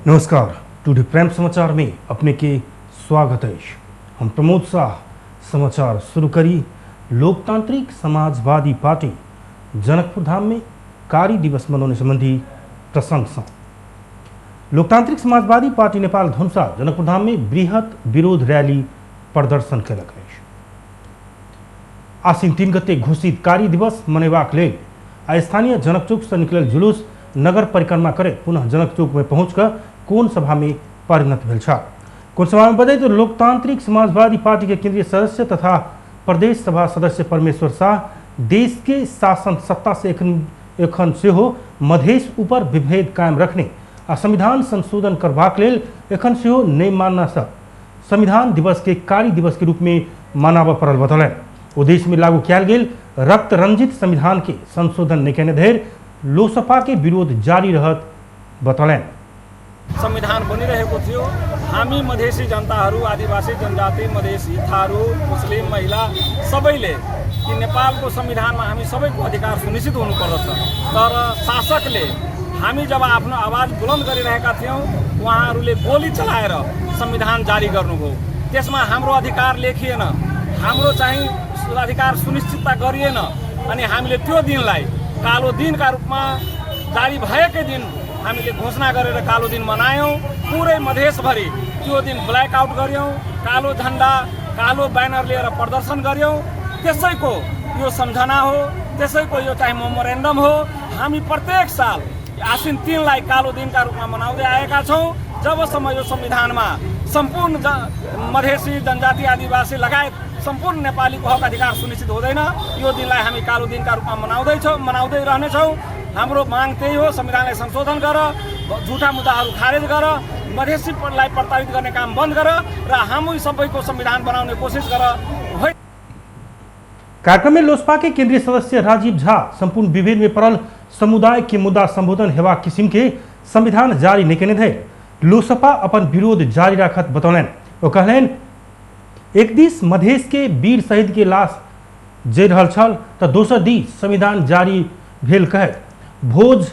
नमस्कार, today prime समाचार में अपने के स्वागत है। हम प्रमोद शाह समाचार शुरू करी। लोकतांत्रिक समाजवादी पार्टी जनकपुर धाम में कार्य दिवस मनाउने संबंधी प्रसंग। लोकतांत्रिक समाजवादी पार्टी नेपाल धनुषा जनकपुर धाम में बृहत विरोध रैली प्रदर्शन कयलक अछि। आश्विन 3 गते घोषित कार्य दिवस मनेबाक लेल आ स्थानीय जनक चौक से निकलल जुलूस नगर परिक्रमा करैत पुनः जनक चौक में पहुँच कोन सभा में परिणत भेल छल। कोन सभा में बजैत लोकतांत्रिक समाजवादी पार्टी के केंद्रीय सदस्य तथा प्रदेश सभा सदस्य परमेश्वर शाह देश के शासन सत्ता से एखन सेहो मधेश ऊपर विभेद कायम रखने आ संविधान संशोधन करबाक लेल एखन सेहो नहि मानना सँ संविधान दिवस के कार्य दिवस के रूप में मनाबऽ पड़ल बतौलनि। ओ देश में लागू कयल गेल रक्त रंजित संविधान के संशोधन नहि कयने धरि लोसपा के विरोध जारी रहत बतौलनि। संविधान बनिरहेको थियो। हामी मधेसी जनताहरू, आदिवासी जनजाति, मधेसी, थारू, मुस्लिम, महिला सबैले कि नेपालको संविधानमा हामी सबैको अधिकार सुनिश्चित हुनुपर्दछ। तर शासकले हामी जब आफ्नो आवाज बुलन्द गरिरहेका थियौँ, उहाँहरूले गोली चलाएर संविधान जारी गर्नुभयो। त्यसमा हाम्रो अधिकार लेखिएन, हाम्रो चाहिँ अधिकार सुनिश्चितता गरिएन। अनि हामीले त्यो दिनलाई कालो दिनका रूपमा जारी भएकै दिन हामीले घोषणा गरेर कालो दिन मनायौँ। पुरै मधेसभरि त्यो दिन ब्ल्याकआउट गऱ्यौँ, कालो झन्डा कालो ब्यानर लिएर प्रदर्शन गऱ्यौँ। त्यसैको यो सम्झना हो, त्यसैको यो चाहिँ मेमोरेन्डम हो। हामी प्रत्येक साल आश्विन 3लाई कालो दिनका रूपमा मनाउँदै आएका छौँ। जबसम्म यो संविधानमा सम्पूर्ण मधेसी, जनजाति, आदिवासी लगायत सम्पूर्ण नेपालीको हक अधिकार सुनिश्चित हुँदैन, यो दिनलाई हामी कालो दिनका रूपमा मनाउँदै रहनेछौँ। हाम्रो माग त्यही हो, संविधानलाई संशोधन गर, झुटा मुद्दाहरू खारेज गर, मधेसीलाई प्रताडित गर्ने काम बन्द गर र हामी सबैको संविधान बनाउने कोसिस गर। कार्यक्रम में लोसपा के केंद्रीय सदस्य राजीव झा संपूर्ण विभेद में पड़ल समुदाय के मुद्दा संबोधन हेवा किसिम के संविधान जारी नहीं केने धरि लोसपा अपन विरोध जारी राखत बतौलनि। ओ कहलनि, एक दिस मधेश के वीर शहीद के लाश जरि रहल छल तऽ दोसर दिस संविधान जारी भेल कहैत भोज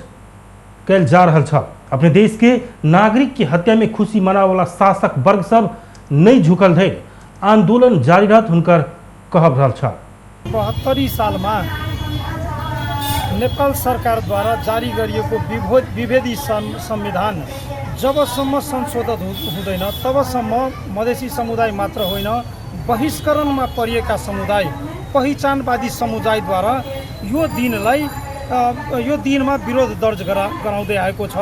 कयल जा रहल छल। अपने देश के नागरिक के हत्या में खुशी मनावला शासक वर्ग सब नहीं झुकल धरि आंदोलन जारी रहत हुनकर कहब रहल छल। 72 सालमा नेपाल सरकारद्वारा जारी गरिएको विभेदी संविधान जबसम्म संशोधन हुँदैन तबसम्म मधेसी समुदाय मात्र होइन, बहिष्करणमा परिएका समुदाय, पहिचानवादी समुदायद्वारा यो दिनलाई यो दिनमा विरोध दर्ज गराउँदै आएको छ।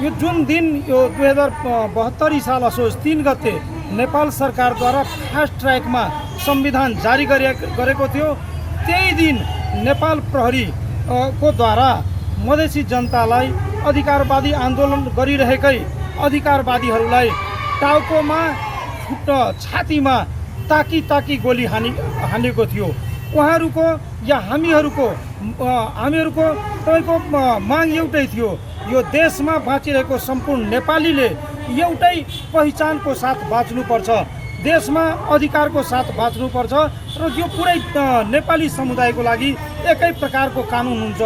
यो जुन दिन यो 2072 साल असोज 3 गते नेपाल सरकारद्वारा फास्ट ट्र्याकमा संविधान जारी गरेको थियो, त्यही दिन नेपाल प्रहरी को द्वारा मधेसी जनतालाई अधिकारवादी आन्दोलन गरिरहेकै अधिकारवादीहरूलाई टाउकोमा, छातीमा ताकी ताकी गोली हानेको थियो। उहाँहरूको या हामीहरूको तपाईँको माग एउटै थियो, यो देशमा बाँचिरहेको सम्पूर्ण नेपालीले एउटै पहिचानको साथ बाँच्नुपर्छ, देशमा अधिकारको साथ बाँच्नुपर्छ र यो पुरै नेपाली समुदायको लागि एकै प्रकारको कानुन हुन्छ।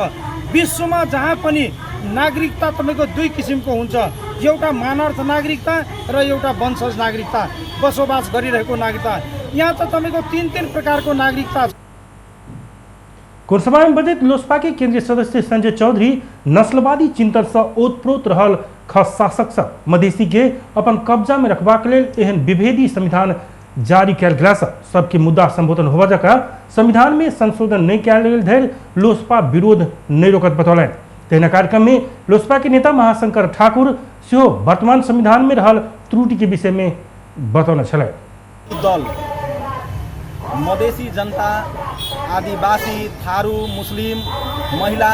विश्वमा जहाँ पनि नागरिकता तपाईँको दुई किसिमको हुन्छ, एउटा मानर्थ नागरिकता र एउटा वंशज नागरिकता, बसोबास गरिरहेको नागरिकता। यहाँ त तपाईँको 3-3 प्रकारको नागरिकता। कोनसभा में बजैत लोसपा के केंद्रीय सदस्य संजय चौधरी नस्लवादी चिंतन से ओतप्रोत रहल खस शासक सब मधेसी के अपन कब्जा में रखबाक लेल एहन विभेदी संविधान जारी कयल गेला सँ सबके मुद्दा संबोधन होबय जकाँ संविधान में संशोधन नहीं कयल गेल धरि लोसपा विरोध नहीं रोकत बतौलनि। तहिना कार्यक्रम में लोसपा के नेता महाशंकर ठाकुर सेहो वर्तमान संविधान में रहल त्रुटि के विषय में बतौने छलथि। दल मधेसी जनता, आदिवासी, थारू, मुस्लिम, महिला,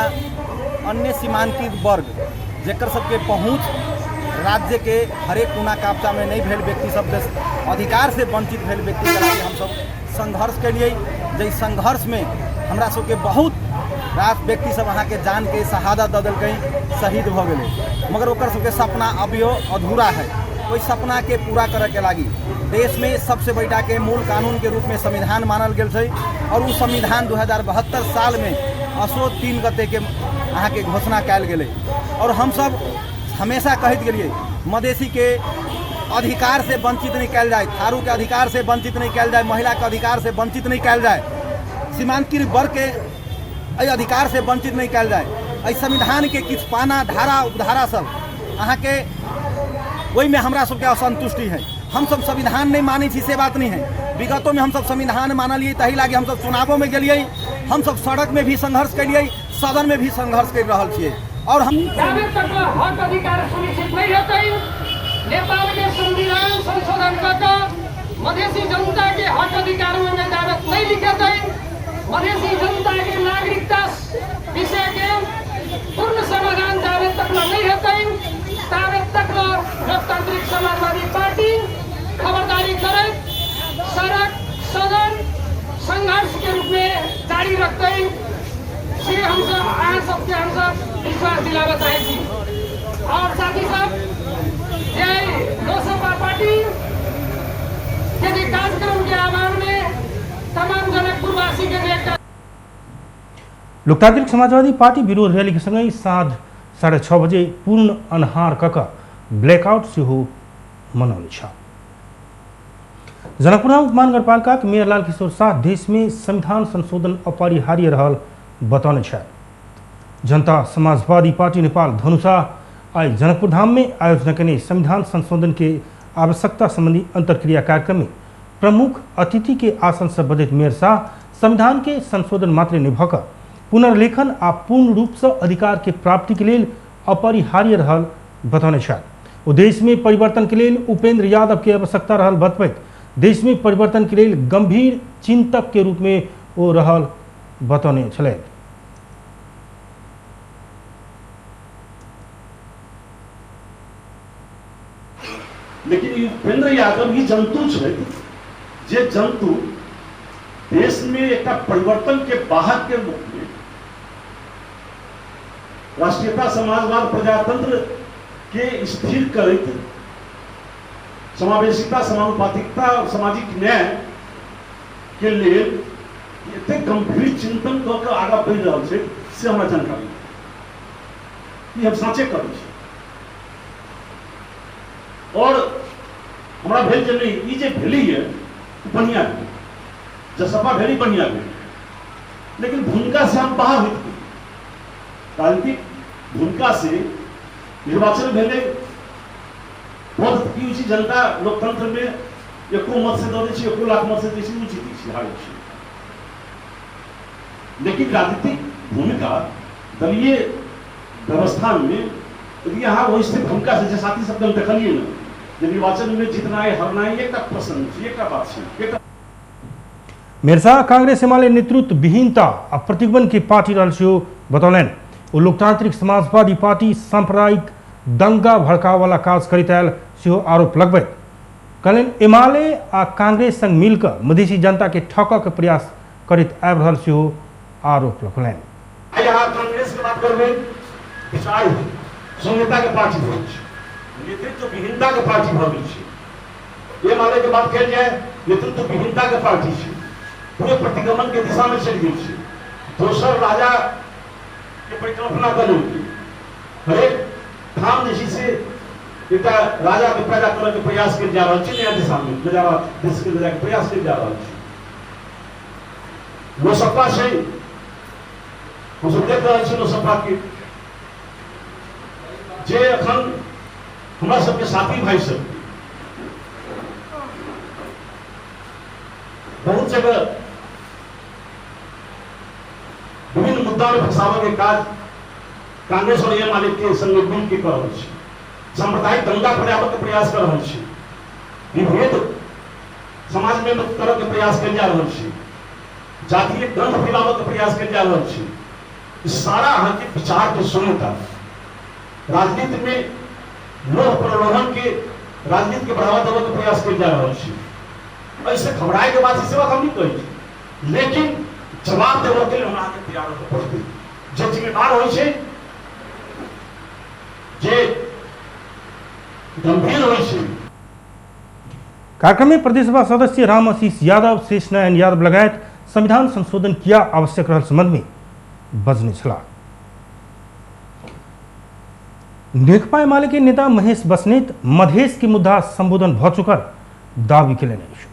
अन्य सीमांकित वर्ग जेकर सबके पहुँच राज्य के हरेक कोना काप्चा में नहीं भेल व्यक्ति सब अधिकार से वंचित भेल व्यक्ति के लागि हम सब संघर्ष के लिए, जै संघर्ष में हमरा सबके बहुत रास व्यक्ति सब अहाँ के जान के शहादत दऽ देलकै, शहीद भऽ गेलै, मगर ओकर सबके सपना अभियो अधूरा है। ओहि सपना के पूरा करे के लागि देश में सबसे बड़ा के मूल कानून के रूप में संविधान मानल गेल छै और उ संविधान 2072 साल में असो 3 गते के अहाँ के घोषणा कयल गेलै। और हम सब हमेशा कहैत गेलियै मधेसीके अधिकार से वंचित नहि कयल जाय, थारूके अधिकार से वंचित नहि कयल जाय, महिलाके अधिकार से वंचित नहि कयल जाय, सीमांकृत वर्गके एहि अधिकार से वंचित नहि कयल जाय। एहि संविधानके किछु पाना धारा उपधारा सब अहाँके ओहिमे हमरा सबके असंतुष्टि है। हमसब संविधान नहि मानै छी से बात नहीं है। विगतोमे हमसब संविधान मानलियै, ताहि लागी हमसब चुनावोमे गेलियै, हमसब सड़कमे भी संघर्ष केलियै, सदनमे भी संघर्ष कर रहल छियै। और हम जाबे तक हक अधिकार सुनिश्चित नहीं हेतै, नेपाल के संविधान संशोधन कऽ कऽ मधेसी जनता के हक अधिकार में जाबे नहीं लिखेतै, मधेसी जनता के नागरिकता विषय के पूर्ण समाधान जाबे तक नहीं हेतै, ताबे तक लोकतांत्रिक समाजवादी पार्टी खबरदारी करैत सड़क सदन संघर्ष के रूप में जारी रखतै से हमसब अहाँ सबके हमसब विश्वास दिलाबऽ चाहै छी। और साथी सब, जे लोसपा पार्टी के जे कार्यक्रम के आह्वान में तमाम जनकपुरवासी के जे एकटा लोकतांत्रिक समाजवादी पार्टी विरोध रैली के संगहि साँझ 6:30 बजे पूर्ण अन्हार कऽ कऽ ब्लैकआउट सेहो मनौने छल। जनकपुर उपमहानगरपालिका के मेयर लाल किशोर शाह देश में संविधान संशोधन अपरिहार्य रहल बतौने छथि। जनता समाजवादी पार्टी नेपाल धनुषा आइ जनकपुर धाम में आयोजना केने संविधान संशोधन के आवश्यकता संबंधी अंतर्क्रिया कार्यक्रम में प्रमुख अतिथि के आसन से बजैत मेयर शाह संविधान के संशोधन मात्र नहि भऽ कऽ पुनर्लेखन आ पूर्ण रूप से अधिकार के प्राप्ति के लेल अपरिहार्य रहल बतौने छथि। ओ देश में परिवर्तन के लेल उपेंद्र यादव के आवश्यकता रहल बतबैत देश में परिवर्तन के लेल गंभीर चिंतक के रूप में ओ रहल बतौने छलथि। लेकिन उपेंद्र यादव ही जंतु छथि जे जंतु देश में एक परिवर्तन के बाहर के रूप में राष्ट्रीयता समाजवाद प्रजातंत्र के स्थिर करैत समावेशिता समानुपातिकता सामाजिक न्याय के लेल एतेक गंभीर चिंतन कऽ के आगाँ बढ़ि रहल छै से हमरा जानकारी ई हम साँचे करै छी। और हमरा भेल जे नहीं ई जे भेली है बढ़िया भेल, जसपा भेली बढ़िया भेल, लेकिन भूमिका से हम बाहर होइत गेली। राजनीतिक भूमिका से निर्वाचन भेलै, पद की होइ छै जनता लोकतंत्र में एको मत से दऽ दै छै, 1 लाख मत से दै छै, ओ जीतै छै, हारै छै। लेकिन राजनीतिक भूमिका दलीय व्यवस्था में यदि अहाँ ओहि स्थित भूमिका से जे साथी सबके हम देखलियै ने जे निर्वाचन में जितनाइ हरनाइ एकटा प्रश्न छै, एकटा बात छै, एकटा मेयर शाह कांग्रेस एमाले नेतृत्व विहीनता आ प्रतिगमन के पार्टी रहल सेहो बतौलनि। ओ लोकतांत्रिक समाजवादी पार्टी सांप्रदायिक दंगा भड़कावला काज करैत आयल सेहो आरोप लगबैत कहलनि एमाले आ कांग्रेस संग मिलकर मधेसी जनता के ठकऽ के प्रयास करैत आबि रहल सेहो आरोप लगौलनि। आइ अहाँ कांग्रेस के बात करबै, विचार शून्यता के पार्टी भऽ गेल छै, नेतृत्व विहीनता के पार्टी भऽ गेल छै। एमाले के बात कयल जाय, नेतृत्व विहीनता के पार्टी छै, पूरे प्रतिगमन के दिशा में चलि गेल छै। दोसर राजा के परिकल्पना कऽ लेलकै, हरेक ठाम जे छै से एकटा राजा के पैदा करऽ के प्रयास कयल जा रहल छै, नया दिशा में ले जा रहल, देश के ले जाके प्रयास कयल जा रहल छै। लोसपा छै, हमसब देख रहल छी लोसपा के जे अखन हमरा सबके साथी भाई सब बहुत जगह विभिन्न मुद्दा में फंसाबऽ के काज कांग्रेस और एमाले के संग मिल के कर रहल छी, सांप्रदायिक दंगा फैलाबऽ के प्रयास कर रहल छी, विभेद समाज में करऽ के प्रयास कयल जा रहल छी, जातीय गंध फैलाबऽ के प्रयास कयल जा रहल छी। ई सारा अहाँके विचार के शून्यता, राजनीति में लोभ प्रलोभन के राजनीति के बढ़ावा देबऽ के प्रयास कयल जा रहल छी। एहिसँ घबराए के बात से बात हम नहीं कहै छी, लेकिन जवाब देबऽ के लेल हमरा अहाँके तैयार होबऽ पड़तै। जे जिम्मेदार होइ छै, जे गंभीर होइ छै। कार्यक्रम में प्रदेश सभा सदस्य राम आशीष यादव, शेष नारायण यादव लगायत संविधान संशोधन किया आवश्यक रहल संबंध में बजने छलाह। नेकपा एमाले के नेता महेश बस्नेत मधेश के मुद्दा संबोधन भ चुकल दावी केलनि अछि।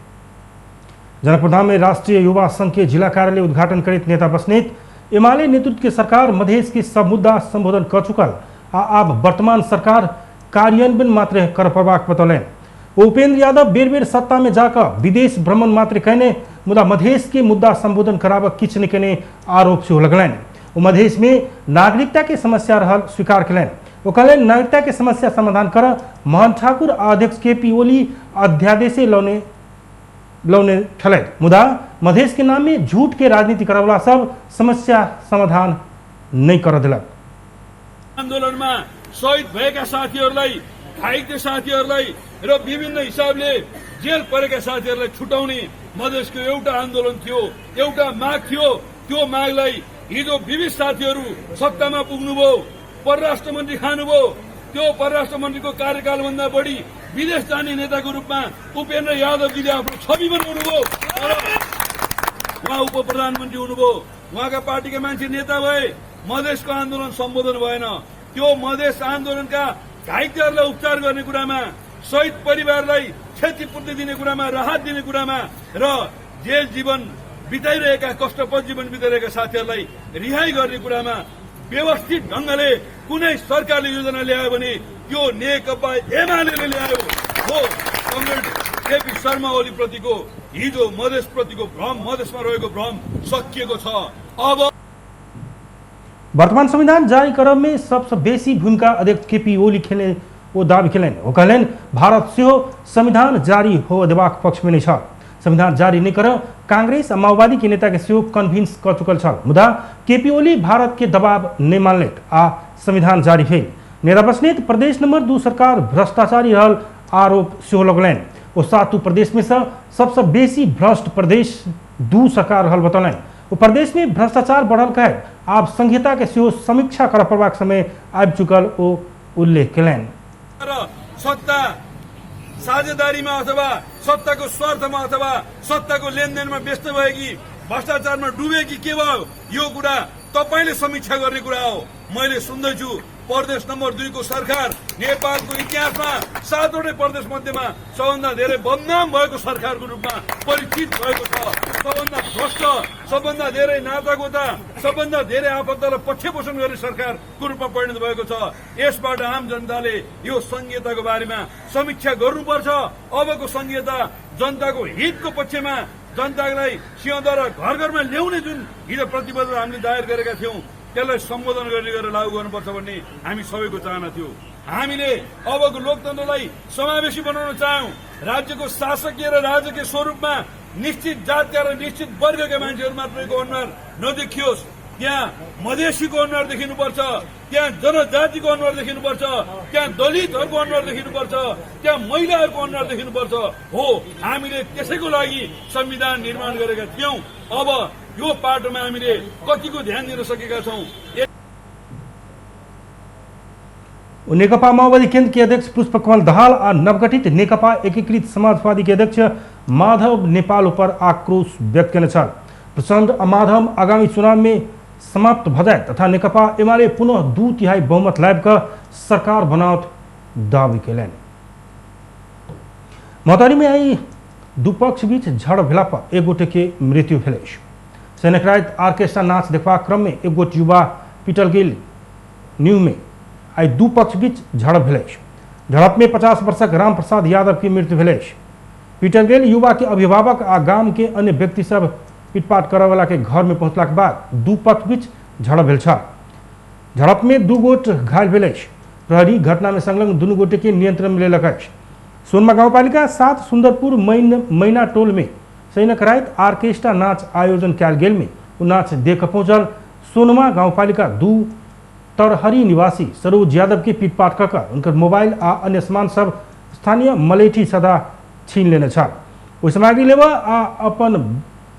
जनकपुरधाम में राष्ट्रीय युवा संघ के जिला कार्यालय उद्घाटन करैत नेता बस्नेत एमाले नेतृत्व के सरकार मधेश के सब मुद्दा संबोधन क चुकल आ आब वर्तमान सरकार कार्यान्वयन मात्र कर पड़बाक बतौलनि। उपेंद्र यादव बेर बेर सत्ता में जाकर विदेश भ्रमण मात्र कयने मुदा मधेश के मुद्दा संबोधन कराबक किछु नहि कयने आरोप सेहो लगलनि। ओ मधेश में नागरिकता के समस्या रहल स्वीकार कयलनि। ओ कहलनि नागरिकता के समस्या समाधान कर मोहन ठाकुर आ अध्यक्ष के पी ओली अध्यादेशे लौने लौने छलथि, मुदा मधेश के नाम में झूठ के राजनीति करवला सब समस्या समाधान नहीं कर देलक। आन्दोलनमा शहीद भएका साथीहरूलाई, घाइते साथीहरूलाई र विभिन्न हिसाबले जेल परेका साथीहरूलाई छुटाउने मधेसको एउटा आन्दोलन थियो, एउटा माग थियो। त्यो मागलाई हिजो विविध साथीहरू सत्तामा पुग्नुभयो, परराष्ट्र मन्त्री खानुभयो। त्यो परराष्ट्र मन्त्रीको कार्यकालभन्दा बढी विदेश जाने नेताको रूपमा उपेन्द्र यादवजीले आफ्नो छवि बनाउनु भयो। तर उहाँ उप प्रधानमन्त्री हुनुभयो, उहाँका पार्टीका मान्छे नेता भए, मधेसको आन्दोलन सम्बोधन भएन। त्यो मधेस आन्दोलनका घाइतेहरूलाई उपचार गर्ने कुरामा, शहीद परिवारलाई क्षतिपूर्ति दिने कुरामा, राहत दिने कुरामा र जेल जीवन बिताइरहेका, कष्टप्रद जीवन बिताइरहेका साथीहरूलाई रिहाई गर्ने कुरामा व्यवस्थित ढंगले कुनै सरकारले योजना ल्यायो भने त्यो नेकपा एमाले ल्यायो हो। कमरेड केपी शर्मा ओली प्रतिको हिजो मधेस प्रतिको भ्रम, मधेसमा रहेको भ्रम सकिएको छ। अब वर्तमान संविधान जारी करब में सबसे बेसी भूमिका अध्यक्ष केपी ओली खेले ओ दावी केलनि। ओ कहलनि भारत सेहो संविधान जारी हो देबाक पक्ष में नहीं छल। संविधान जारी नहीं कर कांग्रेस आ माओवादी के नेता के सेहो कन्विंस क चुकल छल, मुदा केपी ओली भारत के दबाव नहीं मानलथि आ संविधान जारी भेल। नेता बस्नेत प्रदेश नंबर 2 सरकार भ्रष्टाचारी रहल आरोप सेहो लगलनि। ओ सातू प्रदेश में से सबसे बेसी भ्रष्ट प्रदेश 2 सरकार रहल बतौलनि। ओ प्रदेश में भ्रष्टाचार बढ़ल कहैत आब संहिता के सेहो समीक्षा करऽ पड़बाक समय आबि चुकल ओ उल्लेख केलनि। र सत्ता साझेदारीमा अथवा सत्ताको स्वार्थमा अथवा सत्ताको लेनदेनमा व्यस्त भए कि भ्रष्टाचारमा डुबे कि के भयो, यो कुरा तपाईले समीक्षा गर्ने कुरा हो। मैले सुन्दैछु प्रदेश नम्बर 2 को सरकार नेपालको इतिहासमा 7वटै प्रदेश मध्येमा सबभन्दा धेरै बदनाम भएको सरकारको रूपमा परिचित भएको छ। सबभन्दा भ्रष्ट, सबभन्दा धेरै नातागोता, सबभन्दा धेरै आफन्तलाई पक्षपोषण गर्ने सरकारको रूपमा परिणत भएको छ। यसबाट आम जनताले यो संहिताको बारेमा समीक्षा गर्नुपर्छ। अबको संहिता जनताको हितको पक्षमा, जनतालाई सिंहद्वारा घर घरमा ल्याउने जुन हिजो प्रतिबद्धता हामीले दायर गरेका थियौँ त्यसलाई सम्बोधन गर्ने गरेर लागू गर्नुपर्छ भन्ने हामी सबैको चाहना थियो। हामीले अबको लोकतन्त्रलाई समावेशी बनाउन चाह्यौँ। राज्यको शासकीय र राजकीय स्वरूपमा निश्चित जातका र निश्चित वर्गका मान्छेहरू मात्रैको अनुहार नदेखियोस्, त्यहाँ मधेसीको अनुहार देखिनुपर्छ, त्यहाँ जनजातिको अनुहार देखिनुपर्छ, त्यहाँ दलितहरूको अनुहार देखिनुपर्छ, त्यहाँ महिलाहरूको अनुहार देखिनुपर्छ। हो, हामीले त्यसैको लागि संविधान निर्माण गरेका थियौँ। अब यो पाटोमा हामीले कतिको ध्यान दिन सकेका छौँ? नेकपा माओवादी केंद्र के अध्यक्ष पुष्पकमल दाहाल आ नवगठित नेकपा एकीकृत समाजवादी के अध्यक्ष माधव नेपाल पर आक्रोश व्यक्त केने छल। प्रचण्ड आ माधव आगामी चुनाव में समाप्त भ जाए तथा नेकपा एमाले पुनः 2/3 बहुमत लाबि कऽ सरकार बनाओत दावी केलनि। मतहरी में आई दू पक्ष बीच झड़प भेला पर एक गोटे के मृत्यु भेल अछि। सैनिक राति आर्केस्ट्रा नाच देखबाक क्रम में एक गोट युवा पिटल गेल। न्यू में आई दू पक्ष बीच झड़प भेल अछि। झड़प में 50 वर्षक राम प्रसाद यादव की मृत्यु भेल अछि। पिटल गेल युवा के अभिभावक आ गाम के अन्य व्यक्ति सब पिटपाट करऽवला के घर में पहुँचलाक बाद दू पक्ष बीच झड़प भेल छल। झड़प में 2 गोट घायल भेल अछि। प्रहरी घटना में संलग्न दुनू गोटे के नियंत्रण में लेलक अछि। सोनमा गाउँपालिका 7 सुंदरपुर मैना टोल में सैनक राति आर्केस्ट्रा नाच आयोजन कयल गेल में ओ नाच देख पहुँचल सोनमा गाउँपालिका 2 तरहरी निवासी सरोज यादव के पिटपाट कऽ कऽ हुनकर मोबाइल आ अन्य सामान सब स्थानीय मलेठी सदा छीन लेने छल। ओहि सामग्री लेबऽ आ अपन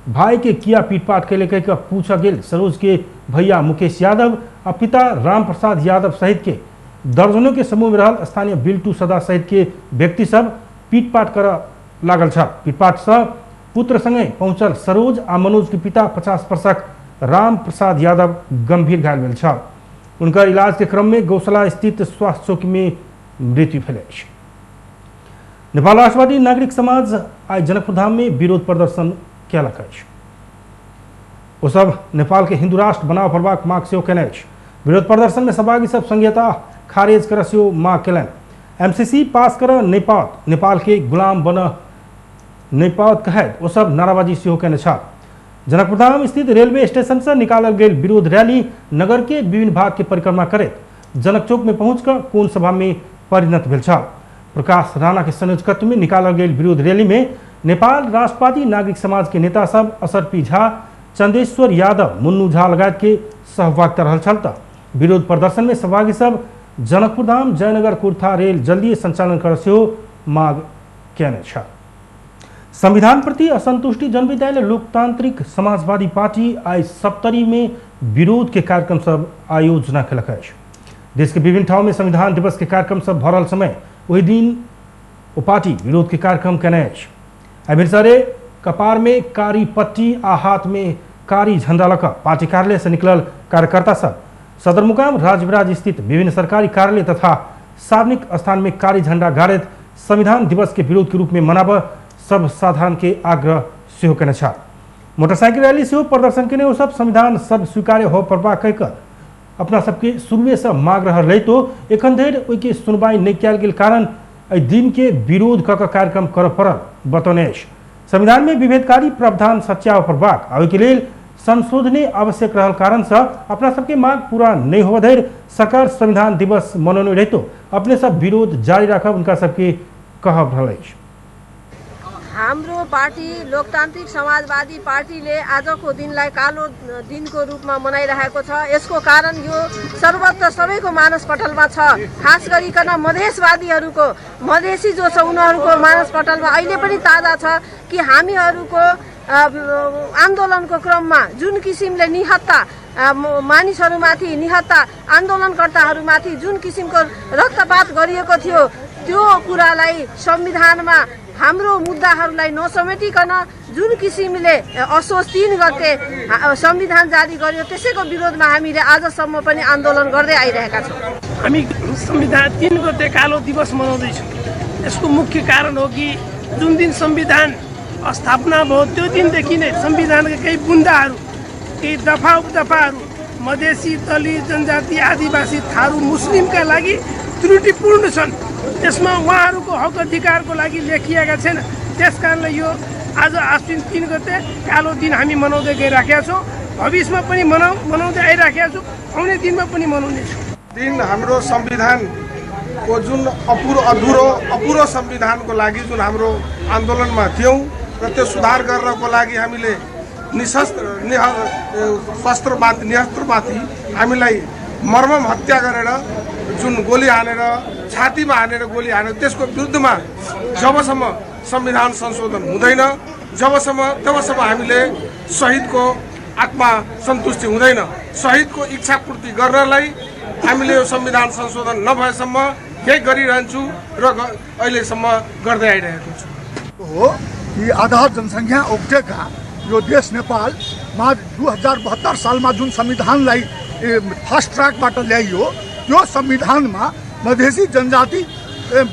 भाई के किया पीटपाट कैले कहि कऽ पूछऽ गेल सरोज के भैया मुकेश यादव आ पिता राम प्रसाद यादव सहित के दर्जनों के समूह में रहल स्थानीय बिल्टू सदा सहित के व्यक्ति सब पीटपाट करऽ लागल छल। पीटपाट सँ पुत्र संगे पहुँचल सरोज आ मनोज के पिता 50 वर्षक राम प्रसाद यादव गंभीर घायल भेल छल। उनकर इलाज के क्रम में गौशाला स्थित स्वास्थ्य चौकी में मृत्यु भेल अछि। नेपाल राष्ट्रवादी नागरिक समाज आइ जनकपुरधाम में विरोध प्रदर्शन कयलक अछि। ओ सब नेपाल के हिंदू राष्ट्र बनाव पड़बाक माग सेहो केने अछि। विरोध प्रदर्शन में सहभागी सब संघीयता खारिज कर सेहो माग केलनि। एमसीसी पास कर नेपाल नेपाल के गुलाम बन नेपाल कहैत ओ सब नाराबाजी सेहो केने छल। जनकपुरधाम स्थित रेलवे स्टेशन से निकालल गेल विरोध रैली नगर के विभिन्न भाग के परिक्रमा करैत जनक चौक में पहुंचकर कोण सभा में परिणत भेल छल। प्रकाश राणा के संयोजकत्व में निकालल गेल विरोध रैली में नेपाल राष्ट्रवादी नागरिक समाज के नेता सब असर पी झा, चंदेश्वर यादव, मुन्नू झा लगायत के सहभागिता रहल छल। त विरोध प्रदर्शन में सहभागी सब जनकपुरधाम जयनगर कुर्था रेल जल्दी संचालन कर सेहो माग केने छल। संविधान प्रति असंतुष्टि जनबैत आयल लोकतांत्रिक समाजवादी पार्टी आइ सप्तरी में विरोध के कार्यक्रम सब आयोजना केलक अछि। देश के विभिन्न ठाउँ में संविधान दिवस के कार्यक्रम सब भरल समय ओहि दिन ओ पार्टी विरोध के कार्यक्रम केने अछि। आइ भिनसरे कपार में कारी पट्टी आ हाथ में कारी झंडा लऽ कऽ पार्टी कार्यालय से निकलल कार्यकर्ता सब सदरमुकाम राजविराज स्थित विभिन्न सरकारी कार्यालय तथा सार्वजनिक स्थान में कारी झंडा गाड़ैत संविधान दिवस के विरोध के रूप में मनाबऽ सब साधारण के आग्रह सेहो केने छल। मोटरसाइकिल रैली सेहो प्रदर्शन केने ओ सब संविधान सब स्वीकार्य हो पड़बाक कहि कऽ अपना सबके शुरुए से माग रहल रहितो एखन धरि ओहिके सुनवाई नहि कयल गेल कारण एहि दिन के विरोध कऽ कऽ कार्यक्रम करऽ पड़ल बतौने अछि। संविधान में विभेदकारी प्रावधान सच्याब पड़बाक आ ओहिके लेल संशोधने आवश्यक रहल कारण से अपना सबके माग पूरा नहीं होबऽ धरि सरकार संविधान दिवस मनौने रहितो अपने सब विरोध जारी राखब उनका सबके कहब रहल अछि। हाम्रो पार्टी लोकतान्त्रिक समाजवादी पार्टीले आजको दिनलाई कालो दिनको रूपमा मनाइरहेको छ। यसको कारण यो सर्वत्र सबैको मानसपटलमा छ, खास गरिकन मधेसवादीहरूको, मधेसी जो छ उनीहरूको मानसपटलमा अहिले पनि ताजा छ कि हामीहरूको आन्दोलनको क्रममा जुन किसिमले निहत्ता मानिसहरूमाथि, निहत्ता आन्दोलनकर्ताहरूमाथि जुन किसिमको रक्तपात गरिएको थियो त्यो कुरालाई संविधानमा हाम्रो मुद्दाहरूलाई नसमेटिकन जुन किसिमले असोज 3 गते संविधान जारी गर्यो त्यसैको विरोधमा हामीले आजसम्म पनि आन्दोलन गर्दै आइरहेका छौँ। हामी संविधान 3 गते कालो दिवस मनाउँदैछौँ। यसको मुख्य कारण हो कि जुन दिन संविधान स्थापना भयो त्यो दिनदेखि नै संविधानका केही बुन्दाहरू, केही दफा उपदफाहरू मधेसी, दलित, जनजाति, आदिवासी, थारू, मुस्लिमका लागि त्रुटिपूर्ण छन्। त्यसमा उहाँहरूको हक अधिकारको लागि लेखिएका छैन। त्यस कारणले यो आज आश्विन 3 गते कालो दिन हामी मनाउँदै गइराखेका छौँ। भविष्यमा पनि मनाउँदै आइराखेका छौँ, आउने दिनमा पनि मनाउनेछौँ। दिन हाम्रो संविधानको जुन अपुरो संविधानको लागि जुन हाम्रो आन्दोलनमा थियौँ र त्यो सुधार गर्नको लागि हामीले निहस्त्रमाथि हामीलाई मर्मम हत्या गरेर जुन गोली हानेर, छातीमा हानेर गोली हानेर त्यसको विरुद्धमा जबसम्म संविधान संशोधन हुँदैन तबसम्म हामीले शहीदको आत्मा सन्तुष्टि हुँदैन। शहीदको इच्छा पूर्ति गर्नलाई हामीले यो संविधान संशोधन नभएसम्म यही गरिरहन्छु र अहिलेसम्म गर्दै आइरहेको छु। हो कि आधा जनसङ्ख्या ओगटेका यो देश नेपालमा 2072 सालमा जुन संविधानलाई फास्ट ट्र्याकबाट ल्याइयो त्यो संविधानमा मधेसी जनजाति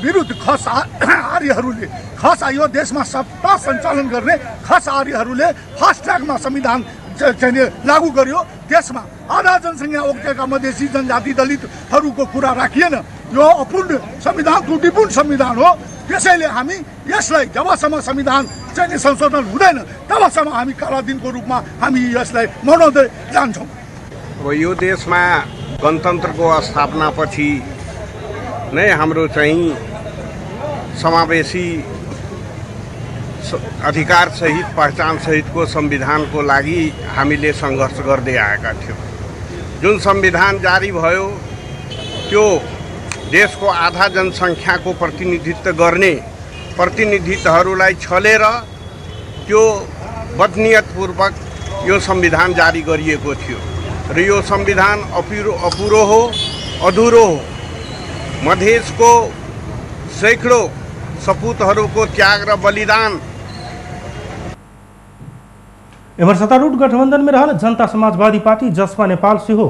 विरुद्ध खस आर्यहरूले, खस यो देशमा सत्ता सञ्चालन गर्ने खस आर्यहरूले फास्ट ट्र्याकमा संविधान चाहिँ लागू गर्यो। त्यसमा आधा जनसङ्ख्या ओगटेका मधेसी जनजाति दलितहरूको कुरा राखिएन। यो अपूर्ण संविधान, त्रुटिपूर्ण संविधान हो। त्यसैले हामी यसलाई जबसम्म संविधान चाहिँ संशोधन हुँदैन तबसम्म हामी काला दिनको रूपमा हामी यसलाई मनाउँदै जान्छौँ। अब यो देशमा गणतन्त्रको स्थापनापछि नै हाम्रो चाहिँ समावेशी अधिकार सहित पहिचान सहितको संविधानको लागि हामीले सङ्घर्ष गर्दै आएका थियौँ। जुन संविधान जारी भयो त्यो देशको आधा जनसङ्ख्याको प्रतिनिधित्व गर्ने प्रतिनिधित्वहरूलाई छलेर त्यो बदनियतपूर्वक यो संविधान जारी गरिएको थियो र यो संविधान अपुरो हो, अधुरो हो। मधेसको सैकडौँ सपूतहरूको त्याग र बलिदान। एम्हर सत्तारूढ़ गठबंधन में रहल जनता समाजवादी पार्टी जसपा नेपाल सेहो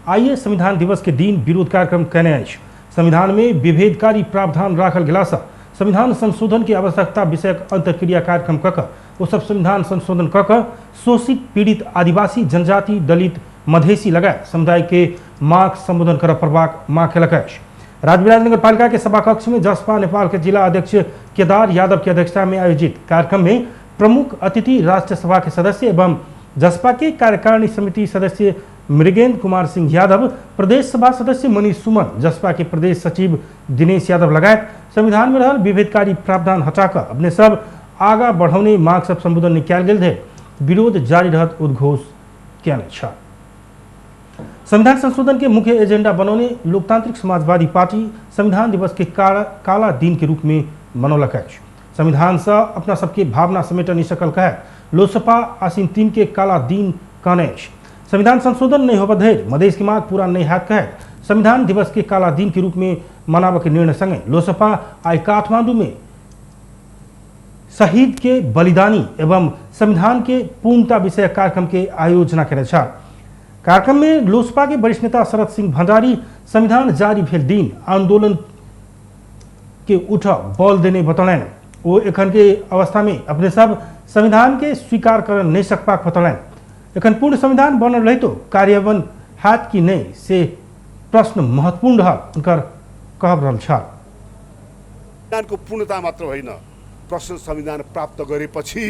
आइए संविधान दिवस के दिन विरोध कार्यक्रम कयने अछि। संविधान में विभेदकारी प्रावधान राखल गेलासँ संविधान संशोधन के आवश्यकता विषयक अंतर्क्रिया कार्यक्रम कऽ कऽ ओ सब संविधान संशोधन कऽ कऽ शोषित पीड़ित आदिवासी जनजाति दलित मधेसी लगायत समुदाय के माग संबोधन करय पड़बाक माग केलक अछि। राजविराज नगरपालिका के सभा कक्ष में जसपा नेपाल के जिला अध्यक्ष केदार यादव के अध्यक्षता में आयोजित कार्यक्रम में प्रमुख अतिथि राष्ट्र सभा के सदस्य एवं जसपा के कार्यकारिणी समिति सदस्य मृगेंद्र कुमार सिंह यादव, प्रदेश सभा सदस्य मनीष सुमन, जसपा के प्रदेश सचिव दिनेश यादव लगायत संविधान में रहल विभेदकारी प्रावधान हटाकर अपने सब आगा बढ़ौने माग सब संबोधन कयल गेल रहे विरोध जारी रहत उद्घोष कयने छल। संविधान संशोधन के मुख्य एजेंडा बनौने लोकतांत्रिक समाजवादी पार्टी संविधान दिवस के काला दिन के रूप में मनौलक अछि। संविधान से अपना सबके भावना समेट नहीं सकल कहे लोसपा आसीन 3 के काला दिन कहने अछि। संविधान संशोधन नहीं होबऽ धरि मधेश की मांग पूरा नहीं हैत कहे संविधान दिवस के काला दिन के रूप में मनाबऽ के निर्णय संगे लोसपा आइ काठमांडू में शहीद के बलिदानी एवं संविधान के पूर्णता विषय कार्यक्रम के आयोजना केने छल। कार्यक्रम में लोसपा के वरिष्ठ नेता शरद सिंह भंडारी संविधान जारी भेल दिन आंदोलन के उठ बल देने बतौलनि। वो एखन के अवस्था में अपने सब संविधान के स्वीकार कर नहीं सकबाक बतौलनि। एखन पूर्ण संविधान बनल रहितो कार्यान्वयन हैत कि नहीं से प्रश्न महत्वपूर्ण रहल उनकर कहब रहल छल। संविधानको पूर्णता मात्र होइन, प्रश्न संविधान प्राप्त गरेपछि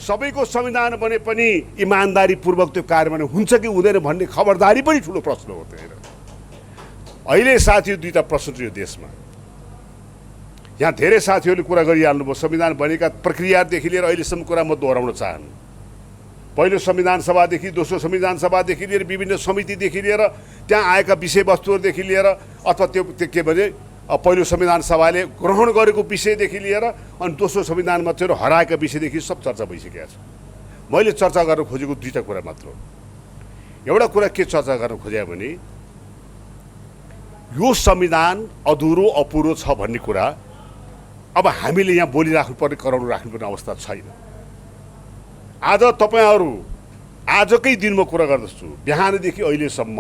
सबैको संविधान बने पनि इमान्दारीपूर्वक त्यो कार्यान्वयन हुन्छ कि हुँदैन भन्ने खबरदारी पनि ठुलो प्रश्न हो। त्यहाँनिर अहिले साथीहरू दुईटा प्रश्न छ यो देशमा। यहाँ धेरै साथीहरूले कुरा गरिहाल्नुभयो, संविधान बनेका प्रक्रियादेखि लिएर अहिलेसम्म कुरा म दोहोऱ्याउन चाहन्न। पहिलो संविधान सभादेखि दोस्रो संविधान सभादेखि लिएर विभिन्न समितिदेखि लिएर त्यहाँ आएका विषयवस्तुहरूदेखि लिएर अथवा त्यो के भने पहिलो संविधान सभाले ग्रहण गरेको विषयदेखि लिएर अनि दोस्रो संविधानमा चाहिँ हराएका विषयदेखि सब चर्चा भइसकेको छ। मैले चर्चा गर्न खोजेको दुईटा कुरा मात्र हो। एउटा कुरा के चर्चा गर्न खोजे भने यो संविधान अधुरो अपुरो छ भन्ने कुरा अब हामीले यहाँ बोलिराख्नुपर्ने कराउनु राख्नुपर्ने अवस्था छैन। आज तपाईँहरू आजकै दिनमा कुरा गर्दछु, बिहानदेखि अहिलेसम्म।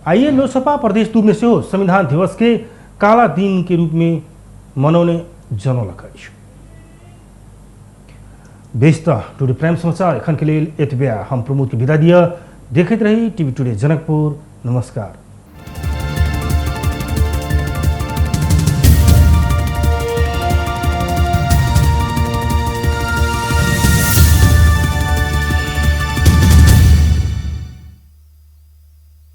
आइए लोकसभा प्रदेश 2 में सेहो संविधान दिवस के काला दिन के रूप में मनौने जनौलक अछि। बेस त टुडे प्राइम समाचार एखन के लेल एतबे। हम प्रमोद के विदा दिअ। देखैत रही टीवी टुडे जनकपुर। नमस्कार।